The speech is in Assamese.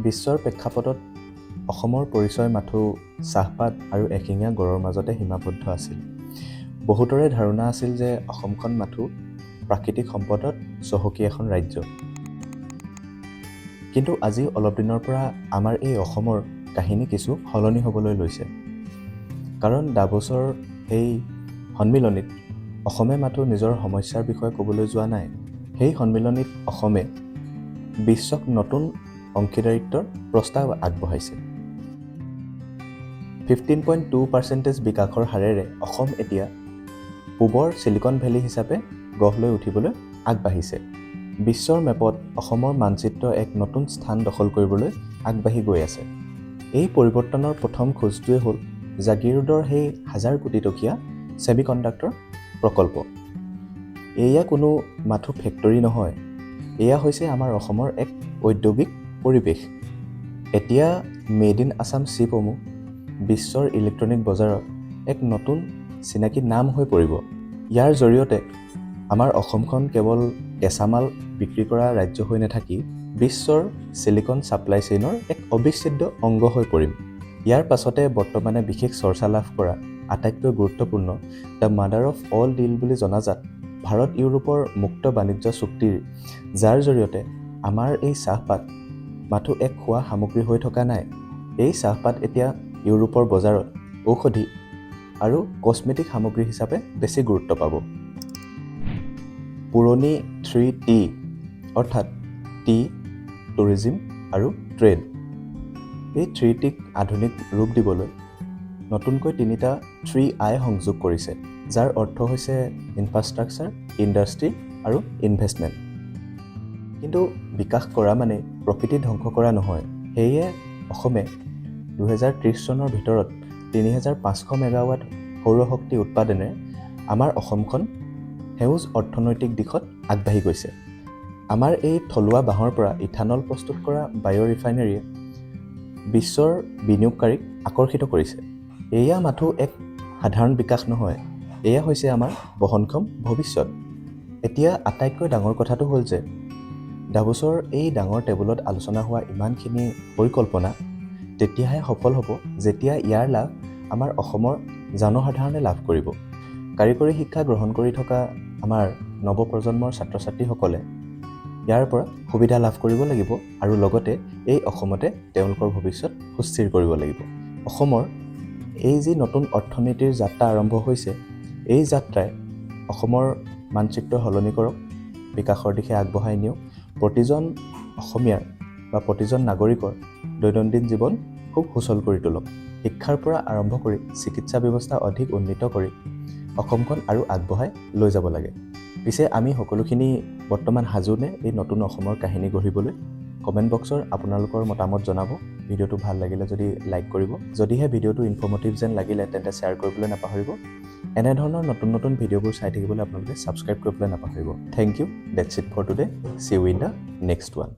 বিশ্বৰ প্ৰেক্ষাপটত অসমৰ পৰিচয় মাথোঁ চাহপাত আৰু এশিঙীয়া গঁড়ৰ মাজতে সীমাবদ্ধ আছিল। বহুতৰে ধাৰণা আছিল যে অসমখন মাথোঁ প্ৰাকৃতিক সম্পদত চহকী এখন ৰাজ্য। কিন্তু আজি অলপ দিনৰ পৰা আমাৰ এই অসমৰ কাহিনী কিছু সলনি হ'বলৈ লৈছে, কাৰণ ডাভোছৰ সেই সন্মিলনীত অসমে মাথোঁ নিজৰ সমস্যাৰ বিষয়ে ক'বলৈ যোৱা নাই। সেই সন্মিলনীত অসমে বিশ্বক নতুন অংশীদাৰিত্বৰ প্ৰস্তাৱ আগবঢ়াইছে। 15.2% বিকাশৰ হাৰেৰে অসম এতিয়া পূবৰ চিলিকন ভেলী হিচাপে গঢ় লৈ উঠিবলৈ আগবাঢ়িছে। বিশ্বৰ মেপত অসমৰ মানচিত্ৰ এক নতুন স্থান দখল কৰিবলৈ আগবাঢ়ি গৈ আছে। এই পৰিৱৰ্তনৰ প্ৰথম খোজটোৱে হ'ল জাগিৰোডৰ সেই হাজাৰ কোটি টকীয়া ছেমি কণ্ডাক্টৰ প্ৰকল্প। এয়া কোনো মাথোঁ ফেক্টৰী নহয়, এয়া হৈছে আমাৰ অসমৰ এক ঔদ্যোগিক পৰিৱেশ। এতিয়া মেড ইন আছাম চিপসমূহ বিশ্বৰ ইলেক্ট্ৰনিক বজাৰত এক নতুন চিনাকি নাম হৈ পৰিব। ইয়াৰ জৰিয়তে আমাৰ অসমখন কেৱল কেঁচামাল বিক্ৰী কৰা ৰাজ্য হৈ নাথাকি বিশ্বৰ চিলিকন ছাপ্লাই চেইনৰ এক অবিচ্ছেদ্য অংগ হৈ পৰিম। ইয়াৰ পাছতে বৰ্তমানে বিশেষ চৰ্চা লাভ কৰা আটাইতকৈ গুৰুত্বপূৰ্ণ, "the mother of all deal" বুলি জনাজাত ভাৰত ইউৰোপৰ মুক্ত বাণিজ্য চুক্তিৰ, যাৰ জৰিয়তে আমাৰ এই চাহপাত মাথোঁ এক খোৱা সামগ্ৰী হৈ থকা নাই, এই চাহপাত এতিয়া ইউৰোপৰ বজাৰত ঔষধি আৰু কছমেটিক সামগ্ৰী হিচাপে বেছি গুৰুত্ব পাব। পুৰণি থ্ৰী টি, অৰ্থাৎ টি, টুৰিজিম আৰু ট্ৰেড, এই থ্ৰী টিক আধুনিক ৰূপ দিবলৈ নতুনকৈ তিনিটা থ্ৰী আই সংযোগ কৰিছে, যাৰ অৰ্থ হৈছে ইনফ্ৰাষ্ট্ৰাকচাৰ, ইণ্ডাষ্ট্ৰী আৰু ইনভেষ্টমেণ্ট। কিন্তু বিকাশ কৰা মানে প্ৰকৃতি ধ্বংস কৰা নহয়। সেয়ে অসমে 2030 চনৰ ভিতৰত 3500 মেগাৱাট সৌৰশক্তি উৎপাদনেৰে আমাৰ অসমখন সেউজ অৰ্থনৈতিক দিশত আগবাঢ়ি গৈছে। আমাৰ এই থলুৱা বাঁহৰ পৰা ইথানল প্ৰস্তুত কৰা বায়' ৰিফাইনেৰীয়ে বিশ্বৰ বিনিয়োগকাৰীক আকৰ্ষিত কৰিছে। এয়া মাথোঁ এক সাধাৰণ বিকাশ নহয়, এয়া হৈছে আমাৰ বহনক্ষম ভৱিষ্যত। এতিয়া আটাইতকৈ ডাঙৰ কথাটো হ'ল যে ডাভোছৰ এই ডাঙৰ টেবুলত আলোচনা হোৱা ইমানখিনি পৰিকল্পনা তেতিয়াহে সফল হ'ব, যেতিয়া ইয়াৰ লাভ আমাৰ অসমৰ জনসাধাৰণে লাভ কৰিব। কাৰিকৰী শিক্ষা গ্ৰহণ কৰি থকা আমাৰ নৱপ্ৰজন্মৰ ছাত্ৰ ছাত্ৰীসকলে ইয়াৰ পৰা সুবিধা লাভ কৰিব লাগিব আৰু লগতে এই অসমতে তেওঁলোকৰ ভৱিষ্যত সুস্থিৰ কৰিব লাগিব। অসমৰ এই যি নতুন অৰ্থনীতিৰ যাত্ৰা আৰম্ভ হৈছে, এই যাত্ৰাই অসমৰ মানচিত্ৰ সলনি কৰক, বিকাশৰ দিশে আগবঢ়াই নিয়ক, প্ৰতিজন অসমীয়াৰ বা প্ৰতিজন নাগৰিকৰ দৈনন্দিন জীৱন খুব সুচল কৰি তোলক, শিক্ষাৰ পৰা আৰম্ভ কৰি চিকিৎসা ব্যৱস্থা অধিক উন্নীত কৰি অসমখন আৰু আগবঢ়াই লৈ যাব লাগে। পিছে আমি সকলোখিনি বৰ্তমান সাজুনে এই নতুন অসমৰ কাহিনী গঢ়িবলৈ? কমেণ্ট বক্সৰ আপোনালোকৰ মতামত জনাব। ভিডিঅ'টো ভাল লাগিলে যদি লাইক কৰিব। যদিহে ভিডিঅ'টো ইনফৰ্মেটিভ যেন লাগিলে, তেন্তে শ্বেয়াৰ কৰিবলৈ নাপাহৰিব। এনেধৰণৰ নতুন নতুন ভিডিঅ'বোৰ চাই থাকিবলৈ আপোনালোকে ছাবস্ক্ৰাইব কৰিবলৈ নাপাহৰিব। Thank you. That's it for today. See you in the next one.